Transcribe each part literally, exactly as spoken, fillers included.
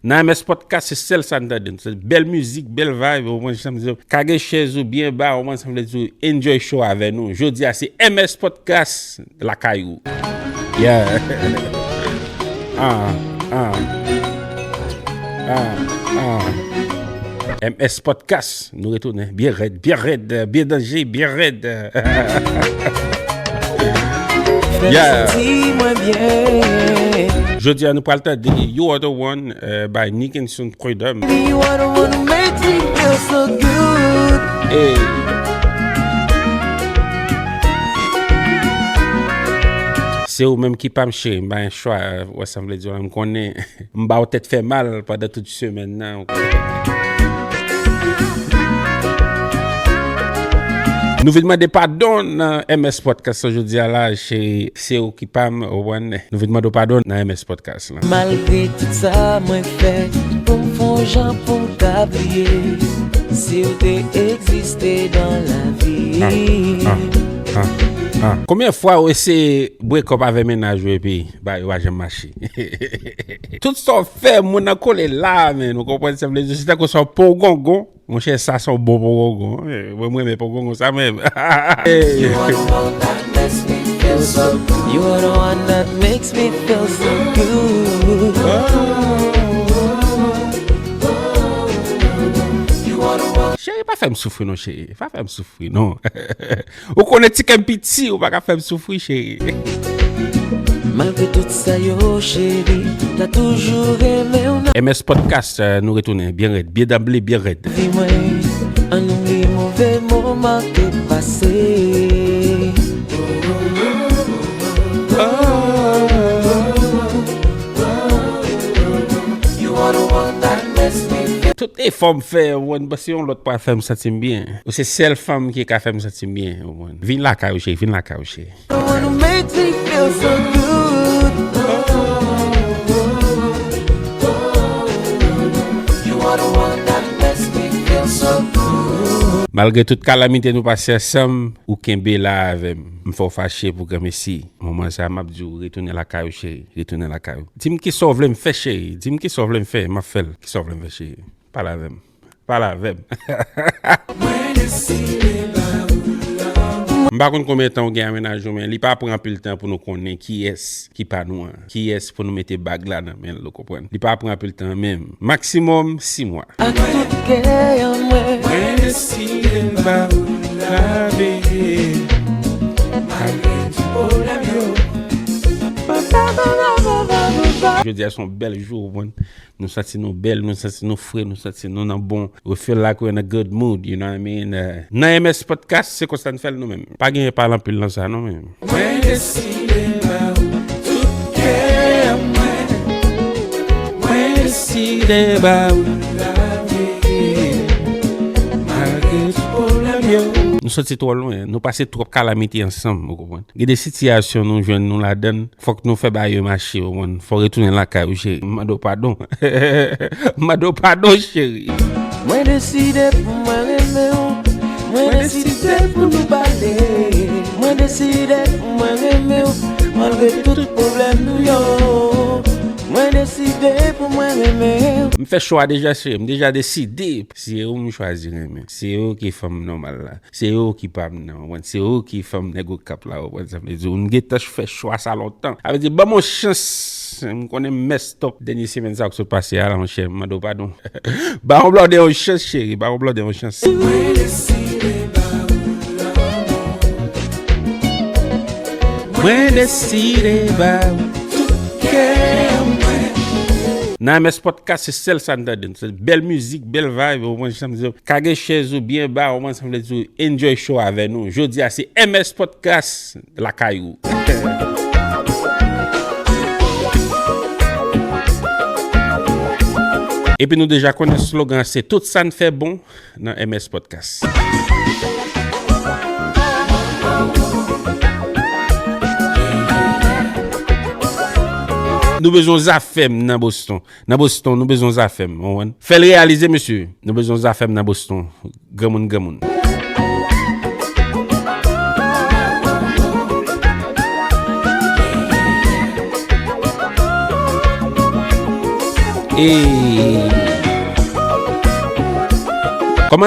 Nan M S Podcast, se sèl sa n tande. Se bèl mizik, bèl vibe, ou konprann sa m di w. Kage chèz ou byen ba, ou konprann sa m vle di w. Enjoy show avè nou. Jodi a, se M S Podcast lakay ou. Yeah. Ah, ah. Ah, ah. M S Podcast, nou retounen. Byen rèd, byen rèd, byen danje, byen rèd. Yeah. Jodi a, nou pral tande You Are The One, euh, by Nickenson Freedom. You are the one who makes me feel so good. Hey. Se ou menm ki pa m cheri, m pa gen chwa, wè sa m vle di w la, m konnen m ba w tèt fè mal pandan tout semèn nan. Nou vin mande padon nan M S Podcast jodi a la, cheri, se ou ki pa m, ou konprann. Nou vin mande w padon nan M S Podcast la. Malgre tout sa mwen fè, pou m fè yon jan pou m ka bliye, si w te egziste dan lavi. Ah, ah, ah, ah. Konbyen fwa ou eseye break up avè mennaj ou epi bagay yo pa janm mache? Tout sa w fè, moun nan kole la, men, ou konprann sa m vle di, se tankou sa w pon gongon. Monchè, sa se yon bon pogongon. Eh, mwen, mwen renmen pogongon sa menm. Hey. You are the one that makes me feel so good. You are the one that makes me feel so good. You are the one. Cheri, pa fè m soufri non, cheri. Pa fè m soufri non. Ou konnen ti kè m piti, ou pa ka fè m soufri, cheri. Malgre tout sa yo, cheri, m ta toujou renmen w nan M S Podcast, euh, nou retounen byen rèd, byen danble, byen rèd. Vi mwen, ann oubli move moman ki pase. You are the one that makes me feel. Tout efò m fè, ou konprann, se yon lòt pral fè m santi m byen. Ou se sèl fanm ki ka fè m santi m byen, ou konprann. Vin lakay ou, cheri, vin lakay ou, cheri. The one who makes me feel so good. You are the one that makes me feel so good. Malgre tout kalamite nou pase ansanm, ou kenbe la avè m. M fè w fache pou granmesi. Moman sa, m ap di w, retounen lakay ou, cheri. Retounen lakay ou. Di m kisa w vle m fè, cheri. Di m kisa w vle m fè, m ap fè l. Kisa w vle m fè, cheri? Pale avè m. Pale avè m. Mwen deside ba ou lanmou. M pa konn konbyen tan w gen a mennaj ou, men li pa pran anpil tan pou nou konnen kiyès ki pa nou an. Kiyès pou nou mete bag la nan men l, ou konprann? Li pa pran anpil tan menm. Maksimòm sis mwa. Ak tout kè an mwen. Mwen deside ba ou lavi. Malgre tout pwoblèm yo. Jodi a se yon bèl jou, ou konprann? Nou santi nou bèl, nou santi nou fre, nou santi nou nan bon. We feel like we're in a good mood, you know what I mean? Euh, nan M S Podcast, se konsa n fè l nou menm. Pa gen pale anpil nan sa, non, men. Mwen deside ba ou tout kè mwen. Mwen deside ba ou lavi. Malgre tout pwoblèm yo. Nou soti twò lwen, nou pase twòp kalamite ansanm, ou konprann? Gen de sitiyasyon nou jwenn nou ladann, fòk nou fè bagay yo mache, ou konprann? Fò w retounen lakay ou, cheri. M mande w padon. M mande w padon, cheri. Mwen deside pou mwen renmen w. Mwen deside pou nou pale. Mwen deside pou mwen renmen w. Malgre tout pwoblèm nou yo. Mwen deside pou mwen renmen w. M fè chwa deja, cheri. M deja deside. Se ou m chwazi renmen. Se ou ki fanm nòmal la. Se ou ki pa m nan, ou konprann? Se ou ki fanm nèg Okap la, ou konprann? Sa vle di, ou gentan fè chwa sa lontan. Sa vle di, ban m yon chans. M konnen m messed up dènye semèn sa k sot pase a la, monchè, m mande w padon. Ba yon blòdè yon chans, cheri, ba yon blòdè yon chans. Mwen deside ba ou lanmou. Mwen deside ba ou tout kè mwen. Nan M S Podcast, se sèl sa n tande. Se bèl mizik, bèl vibe, ou konprann sa m di w. Kage chèz ou byen ba, ou konprann sa m vle di w, enjoy show avè nou. Jodi a, se M S Podcast lakay ou. Epi nou deja konnen slogan, se tout sa n fè bon nan M S Podcast. Nou bezwen Zafèm nan Boston. Nan Boston, nou bezwen Zafèm, ou konprann? Fè l reyalize, mesye. Nou bezwen Zafèm nan Boston. Granmoun, granmoun. Kòman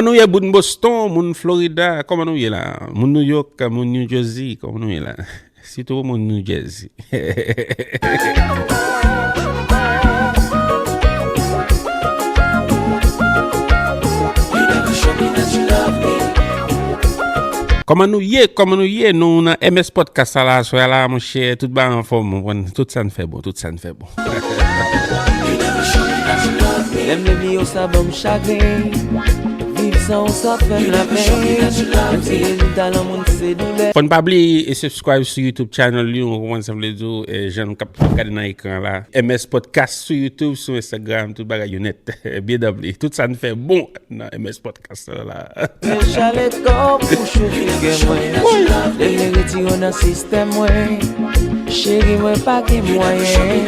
nou ye, moun Boston, moun Florida? Kòman nou ye la? Moun New York, moun New Jersey, kòman nou ye la? Sitou moun New Jersey. Kòman nou ye? Kòman nou ye? Nou nan M S Podcast sa la, aswè a la, monchè, tout bagay anfòm, ou konprann? Tout sa n fè bon, tout sa n fè bon. Lè m leve yo sa ban m chagren. Viv san ou sa fè m lapenn. Menm si rezilta lanmou n se doulè. Fò n pa bliye e subscribe sou YouTube channel li, ou konprann sa m vle di w, e, jan nou k ap gade nan ekran la. M S Podcast sou YouTube, sou Instagram, tout bagay yo nèt. Byen dabli. Tout sa n fè bon nan M S Podcast la. Se chalè kò pou chofifè mwen. Lè m retire w nan sistèm mwen. Cheri mwen pa gen mwayen.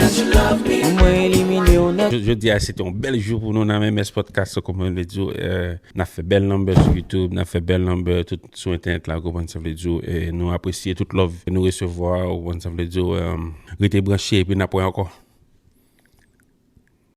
Pou mwen elimine w nan. Jodi a, se te yon bèl jou pou nou nan M S Podcast, kòm mwen vle di w, e, n ap fè bèl number sou YouTube, n ap fè bèl number tout sou entènèt la, ou konprann sa vle di w, e, nou apresye tout love nou resevwa, ou konprann sa vle di w, e, rete branche, epi n ap wè ankò.